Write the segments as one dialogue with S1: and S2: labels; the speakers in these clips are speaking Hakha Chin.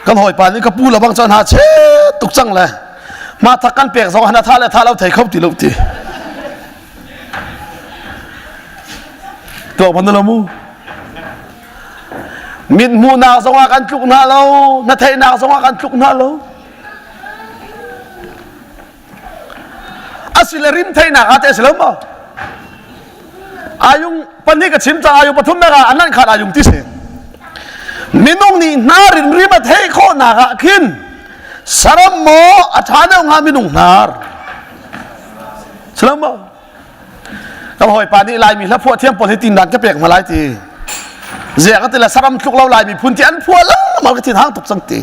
S1: Kan hawipa nih ka pu la bang cun ha chet tuk cang le ma thak kan pek zong hana tha le tha lo thei kho ti lo ti. Tuah ban lo mu. Mit hmuhnak zong ah kan tluk hna lo, na theihnak zong ah kan tluk hna lo. Asile rim theihnak ah teh si lo maw? Ayung pahnih ka chim cang ayung pathum nak ah an khat ayung ti si. Minung nih hnar in rim a theih khawhnak ah khin saram maw a ṭha deuh hnga minung hnar. Si lo maw? Kan hawipa nih Laimi hla phuah thiam pawl hi tin dan ka pek hna lai ti. Zia ka ti le saram tluk lo Laimi phun ti an phuah lengmang ka thin hang tuk cang ti.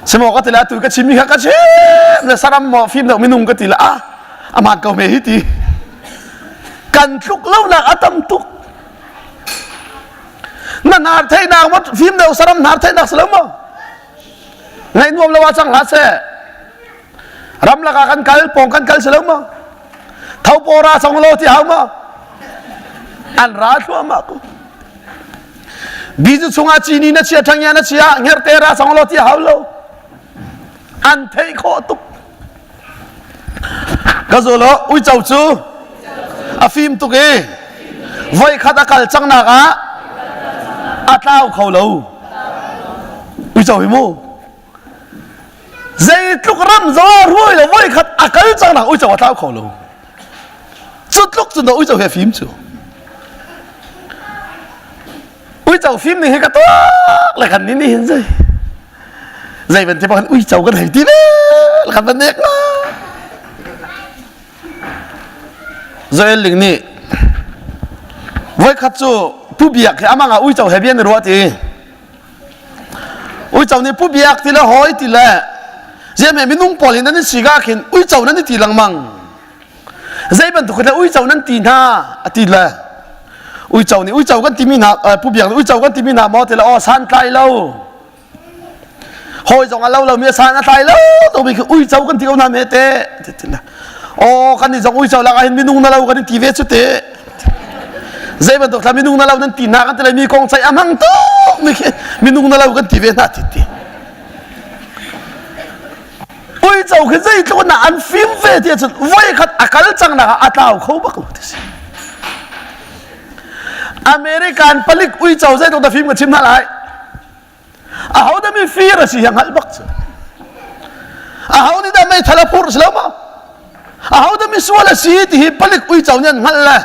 S1: Simo ka ti le atu ka chim mi kha ka chim le saram maw fim deuh minung ka ti le ah aman ko me hi ti. Kan tluk lo nak a tam tuk. Na hnar theihnak maw fim deuh saram hnar theihnak si lo maw? Ngaih nuam lo ah cang hlah seh. Ramlak ah kan kal, pawng kan kal si lo maw? Tho ra song lo ti hau maw? An ra thluahmah ko. Bizu chungah cini na chia ṭhangya na chia ngerte ra song lo ti hau lo. An theih khawh tuk. Ka zulo uico cu a fim tuk i voi khat a kal cang nak ah a tlau kho lo. Uico hi mu. Zeitluk ram zong ruai lo voi khat a kal cang nak uico a tlau kho lo. Cu tluk cun uico he fim cu. Uico fim ning hi ka tuak le kan ni ni hin zei. Zei ban te kan uico kan hei ti ve kan van nek ma. Joel Ling nih voi khat cu Pu Biak hi amang ah uico he bian ruat i Uico nih pu biak ti le hawi ti le ziame minung pawl hi nan i si ka khin uico nan i ti lengmang. Zei bantuk le uico nan ti hna a ti le uico nih uico kan timi hna pu biak nih uico kan timi hna maw ti le aw san tlai lo. Hawi zong a lo lomi a san a tlai lo to mi khi uico kan ti ko hna me te ti le aw kan nih zong uico lak ah hin minung na lo kan i ti ve cu te. Zei bantuk thla minung na lo nan ti hna kan ti le mi kong ceih a hmang tuk mi khi minung na lo kan ti ve hna ti ti. Uico khi zeitluk na an fim ve ti ahcun voi khat a kal cang nak ah a tlau kho bak lo ti si. American palik uico zeitluk da fim ka chim hna lai. Aho dah mi fir a si hi hngalh bak cu. Aho nih dah meithal a phurh si lo maw? Aho dah misual a si ti hi palik uico nih an hngalh le.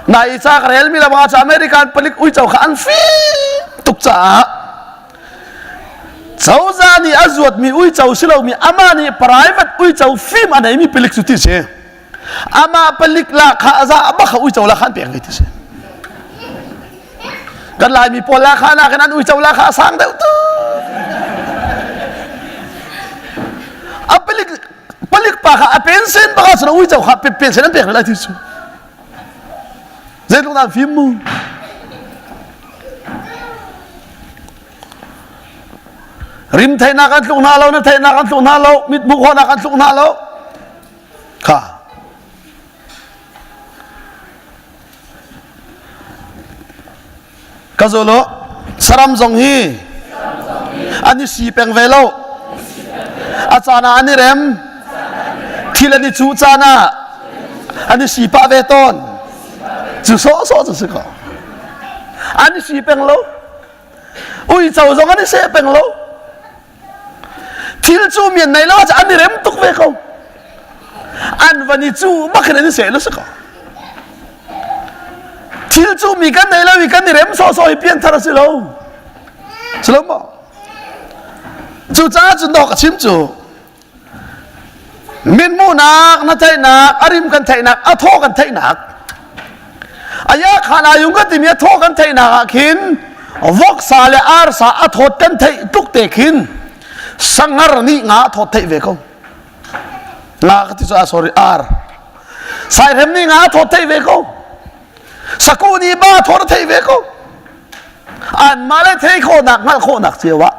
S1: Nai ca ka rel mi le bang American palik uico kha an fim tuk caah cozah nih a zuatmi uico si lomi amah nih private uico fim a neimi palik cu ti si. Amah palik la kha a za bak kha uico la kha an pek ve ti si. Kan Laimi pawl la kha nakin an uico la kha a sang deuh tu. A palik palik pa kha a pensen bak ah uico kha pensen an pek lai ti cu. Zeitluk dah fim mu. Rim theihnak an tluk hna lo, na theihnak an tluk hna lo, mit hmuh khawhnak an tluk hna lo. Kha. Ka zul u, saram zong hi an i si peng ve lo. A caan ah an i rem, thil an i cuh caan ah an i si pah ve tawn. Cu sawhsawh cu si ko. An i si peng lo. Uico zong an i seh peng lo. Thil cu mian nei lo ah an i rem tuk ve ko. An van i cu bak in an i seh lo si ko. Thil cu mi kan nei lo i kan i rem sawhsawh hi pianthar a si lo. Si lo maw? Cucaah cun dawh ka chim cu mithmuhnak na theihnak a rim kan theihnak a thaw kan theihnak aya khan ayung kan timi a thaw kan theihnak ah khin voksa le arsa a thawt kan theih tuk te khin sangar nih nga a thawt theih ve ko nga ka ti cu ah sorry ar saihrem nih nga a thawt theih ve ko saku nih ba thawt a theih ve ko an mah le thei khawhnak hngalh khawhnak cio ah.